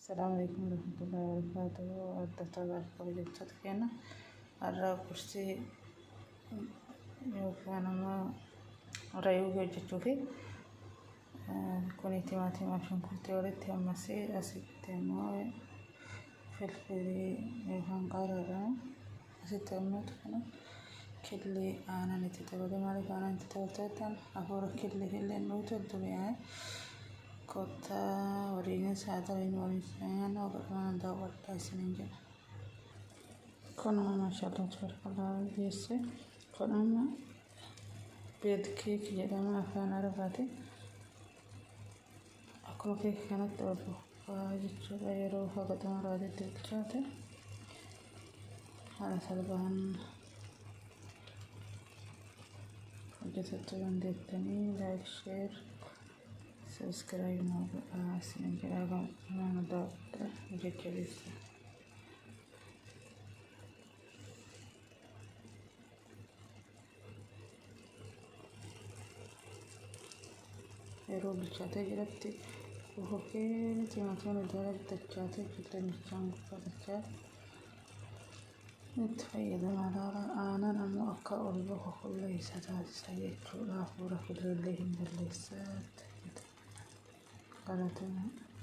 Assalamu alaikum warahmatullahi wabarakatuh. Hordoftoota kabajamtoota keenya, har'a qursii yookaan immoo rayuugii hojjechuu fi kuni timaatimaa fi shunkurtii walitti, ammasii asitti immoo filfilii yookaan qaaraadha. Asitti immoo kana killee aanan itti dabalee. Maaliif aanan itti dabaltee? Hafuura killee killeen dhuutu mi'aaye. Kottaa waliinis haa ta'u, waliin nyaanna godhamaan daawwadhaa isiniin jedha. Kun maashaallah tabarakallah geesse. Kun amma beed keek jedhama afaan Arabaatiin. Akkuma keekii kanatti ol bu'aa jechuudha, yeroo haga xumuraatitti bilchaate haala salphaan hojjetachuu dandeettanii. Like, share, subscribe nuu godhaa isiniin jedha. Nama daawwadha, jajjabeessa. Yeroo bilchaatee jiratti hokee timaatima dara dachaatee killeen bichaan gubbaa dachaate itti fayyadama laala. Aanan ammoo akka ol bahu qulleessa taasisa jechuudha. Hafuura killeellee hin balleessa. Galatoomaa.